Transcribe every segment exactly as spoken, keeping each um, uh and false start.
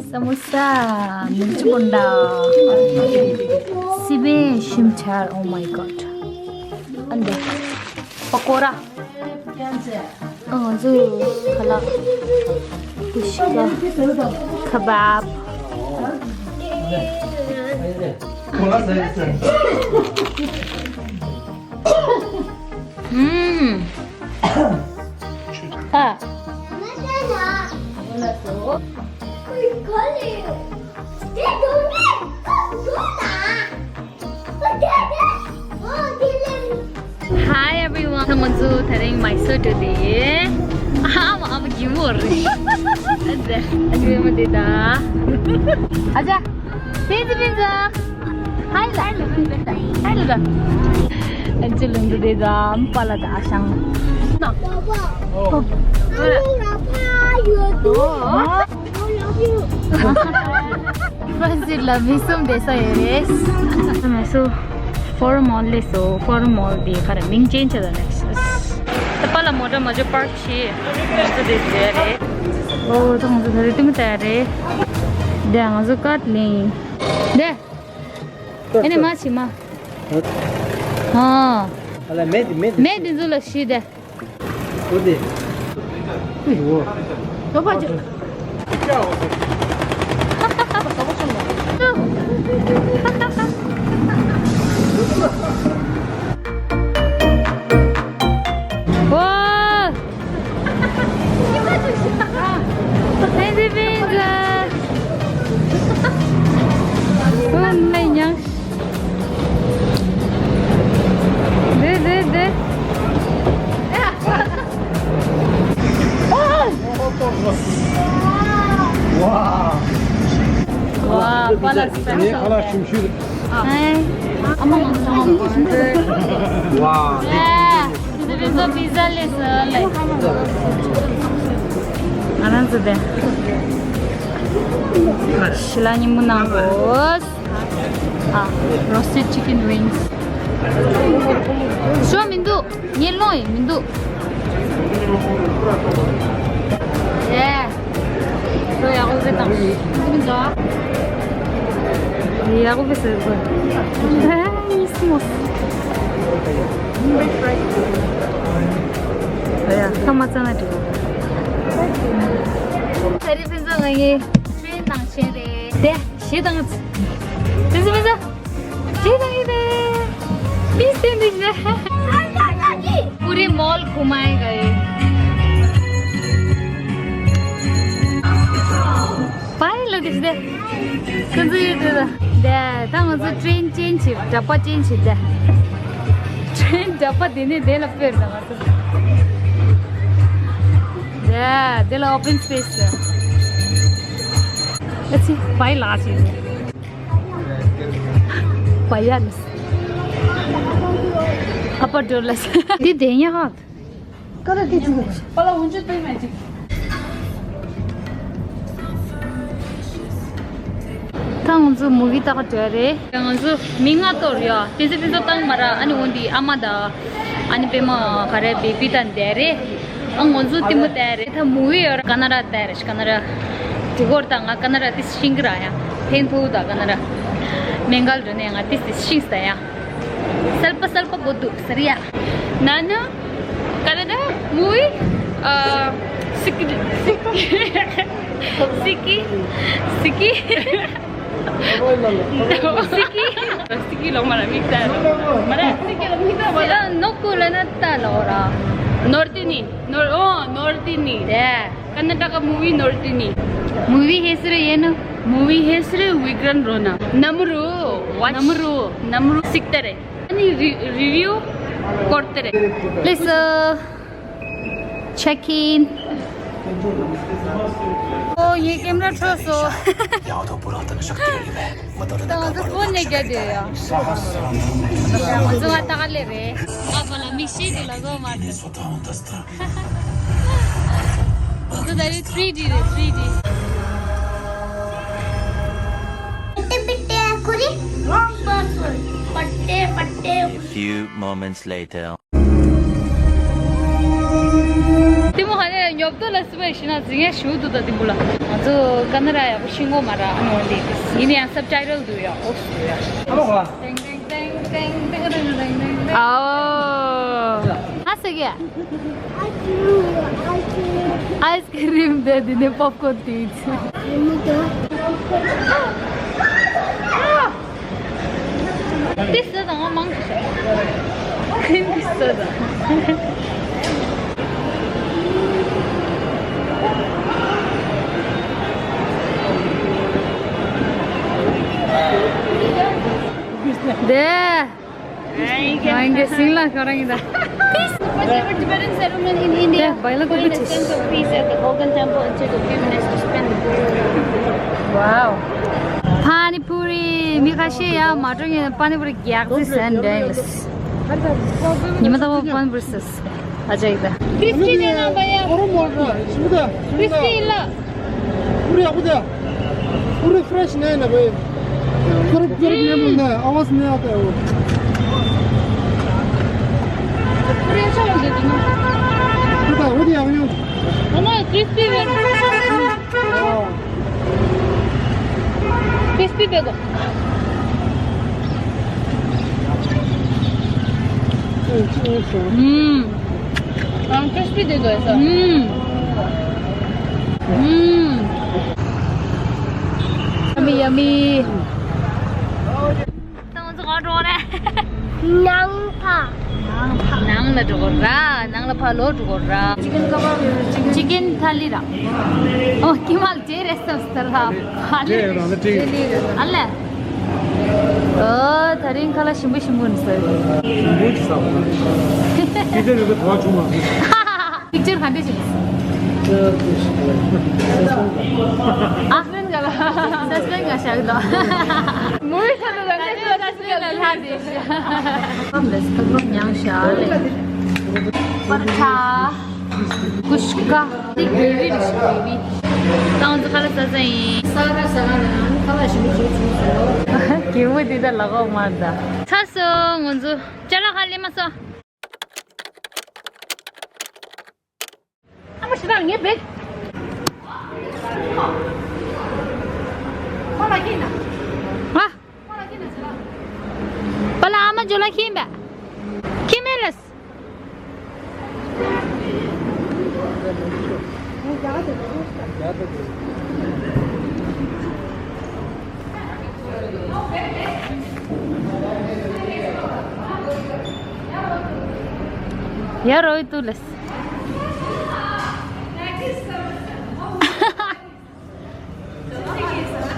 ས་མོ་ས། ནུ་ཅི་པོ་འདྲ། སི་པན་ཤིམ་ཆར། Oh my god. ཨ་འདི། པ་ཀོ་ར། ཨ་ང་ཚོ་ཁ་ལག་ཤི་ཀ་ཁ་བབ། ཨུམ། ཨ། Hi everyone. ད་ང་ཚོ་དེ་རིང་མའི་སོར་འགྲོ་དེ། ཨ་མ་ཨ་མ་གི་མོ་རེད། ཨ་ཙི། ཨ་ཙི་མོ་དེ་ད། ཨ་ཙི། དེ་ཙི་པིན་ཙི། ཧའི་ལ། ཧའི་ལ། ཨ་ཙི་ལུང་དུ་དེ་ད་པ་ལ་ད་ཨ་ཤང་། ཨོ། ཧྥ་རན་སི་ལ་མི་གསུམ་བསྡད་ས་ཡོད་རེད། མི་གསུམ་ཕོ་རོམ་མོལ་ལས་སོ། ཕོ་རོམ་མོལ་དེ་ག་རེ་མིང་ཅན་ཆེ་ད་ནས། ད་པ་ལ་མོ་ཊ་མ་ཇོ་པར་ཀ་བྱས། ང་ཚོ་དེ་བསྡད་རེད། ཨོ་ད་ང་ཚོ་ད་རེས་ཏིམ་བསྡད་རེད། དེ་ང་ཚོ་ཀར་ལེན་ཡིན། དེ། ཨེ་ནས་མ་ཕྱི་མ། ཨ། ཨ་ལ་མེད་དེ་མེད་དེ། མེད་དེ་ཚོ་ལ་ཤི་དེ། ཝ། ཝ། པ་ལ་སི་པན་ངའི་ཁ་ལག་ཞིམ་ཤོས་རེད། ཨ། ཨ་མ་ང་ཚོ་ཚང་མ། ཝ། ཨ། དེ་ཚོ་པི་ཛ་ལས་སོ་ལས། ང་རང་ཚོ་དེ། ཞི་ལ་ཉིན་མོ་ནང་གོ། ཨ། Roasted chicken wings. ཞོ་མི་འདུག་ངས་སློང་ཡི་མི་འདུག་ཡེ། ཞོ་ཡག་པོ་བཟོས་དང་། མི་འདུག་ཡག་པོ་བཟོས་གོ། ཨ། ཡིན་སྨོ། ཨ་ཡ། ཐ་མ་ཙ་ན་འགྲིག་ད་རེས་ཕན་ཚུན་ང་ངའི་ཕྲེང་དང་ཆེན་རེད་དེ། ཞེ་དང་། དེ་ཚོ་མི་ཚོ། ཞེ་དང་ཡིན་པས། མི་སྟོན་འདི་ཞེ། पूरे मॉल घुमाएगा ये। པའི་ལ་དེ་ཞེ། ཁོ་ཚོ་ཡོད་དེ་ལ། དེ་ད་ང་ཚོ་ཊེན་ཅེན་ཇི་འདྲ་པ་ཅེན་ཇི་དེ། ཊེན་འདྲ་པ་དེ་ནས་དེ་ལ་སྤོས་ད་ང་ཚོ། དེ་དེ་ལ་ཨོ་པན་སི་པེ་སི། ཨ་ཙི། པའི་ལ་ཞེ། པ་ཡ་ལས། ཨ་པ་ཌོ་ལས། འདི་དེ་ཡ་ཧ། ཀ་ར་ཏི་ཅུ། པ་ལ་འུན་ཅུ་ཏུ་མེ་ཅིག་ད་ང་ཚོ་མུ་བི་ལྟ་ག་འགྲོ་རེད། ང་ཚོ་མི་ལྔ་གཏོར་ཡ། དེ་ཚོ་ཕན་ཚུན་བཏང་མ་ར། ཨ་ནི་འོན་ཏེ་ཨ་མ་དང་། ཨ་ནི་པད་མ་ག་རེ་བེ་བི་དང་བསྡད་རེད། ཨ་ང་ཚོ་ལྟད་མོ་ལྟ་རེད། ད་མུ་བི་ཡོད་ར། ཀ་ན་ར་ལྟ་རེད། ཀ་ན་ར། དེ་སྐོར་ད་ང་ཀ་ན་ར་ཏིས་ཤིང་གི་ར་ཡ། ཐེན་ཐོ་ད་ཀ་ན་ར། མེང་གལ་རུ་ནས་ང་ཏིས་ཏིས་ཤིང་ས་ཡ། སལ་པ་སལ་པ་གོ་འདུག་ཟེར་ཡ། ན་ནུ། ཀ་ན་ཌ་མུ་བི། ཨ། སི་ཀི། སི་ཀི། སི་ཀི། སི་ཀི། སི་ཀི། སི་ཀི་ལོག་མ་ར་མིག་ལྟ་རོགས། མ་ར་སི་ཀི་ལོག་མིག་ལྟ་མ་ར། ནོ་ཀུ་ལ་ན་ལྟ་ལོག་ར། ནོར་ཏི་ནི། ནོར། ཨོ། ནོར་ཏི་ནི། དེ། ཀར་ན་ཊ་ཀ་མུ་བི་ནོར་ཏི་ནི། མུ་བི་ཧེ་སི་རེ་ཡེ་ནོ། མུ་བི་ཧེ་སི་རེ་བི་གྲན་རོ་ན། ནམ་རུ། ཝ་ཆི། ནམ་རུ། ནམ་རུ་སིག་ཏ་རེ། ཨ་ནི་རི་རི་བིའུ་སྐོར་ཏེ་རེད། Please, uh, check in. ཨོ་ངའི་ཀེམ་ར་འཕྲོག་སོང་། ཡང་དང་པོ་རང་ལྟར་ཤག་ཏུ་ཡོད་མེད་མ་དང་ད་ང་ཚོ་ཕོན་ནས་རྒྱག་རྒྱུ་ཡོད་ཡ། ང་ཚོ་ང་ཏག་ལེ་རེད། ཨ་ཕ་ལ་མིག་ཤེལ་དེ་ལ་བཟོ་མ་ཐུབ། ང་ཚོ་ད་རེས་ཐི་རི་ཌི་རེད། ཐི་རི་ཌི། A few moments later. ལྟད་ ཏོ་ལ་སི་བའི་ཤི་ན་ཟིང་ཡ་ཞུ་དུ་ད་དིང་པོ་ལ། ང་ཚོ་ཀ་ན་ར་ཡག་པོ་ཤི་ངོ་མ་ར་ཨ་ནོ་འདི་ཡིན་ཡང་སབ་ཊའི་ཊལ་དུ་ཡ་ཨོ་སུ་ཡ། ཨ་ལོ་ག་ཏེང་ཏེང་ཏེང་ཏེང་ཏེང་ཏེང་ཏེང་ཏེང་། ཨའོ། ཨ་སི་གེ། ཨའི་སི་ཀི་རིམ་དེ་འདི་ནས་པོབ་ཀོརན་དེ་ཡིན། ཏི་སི་དང་མང་ཆེ་ཁིན་ཏི་སི་དང་། དེ། ང་ཡིན་གྱི་སིང་ལ་ཤོར་རང་ཡིན་ད། First ever Tibetan settlement in India. Yeah, by the way, Find a sense of peace at the Golden Temple and take a few minutes to spend the Wow. ཕ་ནི་པུ་རི། མི་ཁ་ཤས་ཡང་མ་འགྲོ་ཡིན་ན་ཕ་ནི་པུ་རི་རྒྱག་ཟིན་ཟན་འདྲ་ཡིན་ལ། ཉི་མ་ད་བོ་ཕ་ནི་པུ་རི་ཟེར། ཨ་ཅག་ཡིན་ད། Crispy ལེན་ན་བ་ཡ། ཨོ་རོ་མོ་ར་ཤི་ད། Crispy ལ། पूरी आपको दिया। पूरी फ्रेश नहीं ना भाई। करुप करुप नहीं बोलना है, आवाज नहीं आता है वो। पूरी अच्छा हो गया तुम्हें। पता है, वो दिया, वो दिया। हमारा क्रिस्पी है। हाँ। क्रिस्पी देखो। हम्म। हाँ, क्रिस्पी दे दो ऐसा। हम्म। हम्म। Yummy, yummy. ད་ང་ཚོ་གང་འགྲོ་རེད། ནང་ཕ། ནང་ལ་འགྲོ་ར། ནང་ལ་ཕ་ལོ་འགྲོ་ར། ཅི་ཀེན་ཀ་བབ། ཅི་ཀེན་ཐ་ལི་ར། ཨོ་ཀི་མལ་ཇེ་རེ་སབ་སྟར་ལ། ཐ་ལི་ར། ཨ་ལེ། ཨོ་ད་རིང་ཁ་ལག་ཞིམ་པོ་ཞིམ་པོ་ནི་ཟེར། ཞིམ་པོ་ཅིག་ཟ་བ། ཁྱེད་ཚོས་ཡོད་པའི་དོ་བ་བྱུང་མ་སོང་། པིག་ཅར་ག་འདྲ་ཞིག་ཨ་ཧྥེན་ག་ལ་སེ་སེན་ག་ཤག་དོ། མུའི་ཁ་ལ་རང་གི་སེ་སེན་ལ་ལྷ་དེ་ཤག་ཁམས་ལ་སྐབས་རོགས་མྱངས་ཤག་ལེ། པར་ཆ། ཀུཤ་ཀ། ཏིག་བེ་བི་རི་ཤི་བེ་བི། ཏང་ཙི་ཁ་ལ་ས་ས་ཡིན། ས་ར་ས་ར་ནང་ཁ་ལ་ཞིམ་པོ་ཞིག་བྱུང་སོང་། གད་མོ་དེ་ད་ལག་འོག་མར་ད། ཚར་སོང་ང་ཚོ། ཅ་ལག་ཁ་ལེན་མ་སོང་། ཨ་མ་ཞེ་དྲག་ངའི་བེད། ཨ། པ་ལ་ཨ་མ་ཇོ་ལ་ཁྱིམ་པས། ཁྱིམ་མེད་ལས། ཡ་རོ་ཡི་ཏུ་ལས།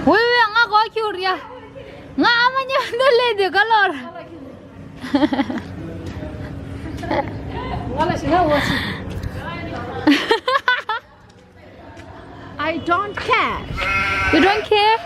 ཝེ་ཝེ་ང་གོ་ཁྱུར་ཡ། ང་ཨ་མ་མཉམ་དུ་ལས་དུས་ག་ལོར། ང་ལ་ཞིག་ན་འོ་ཞིག I don't care. You don't care?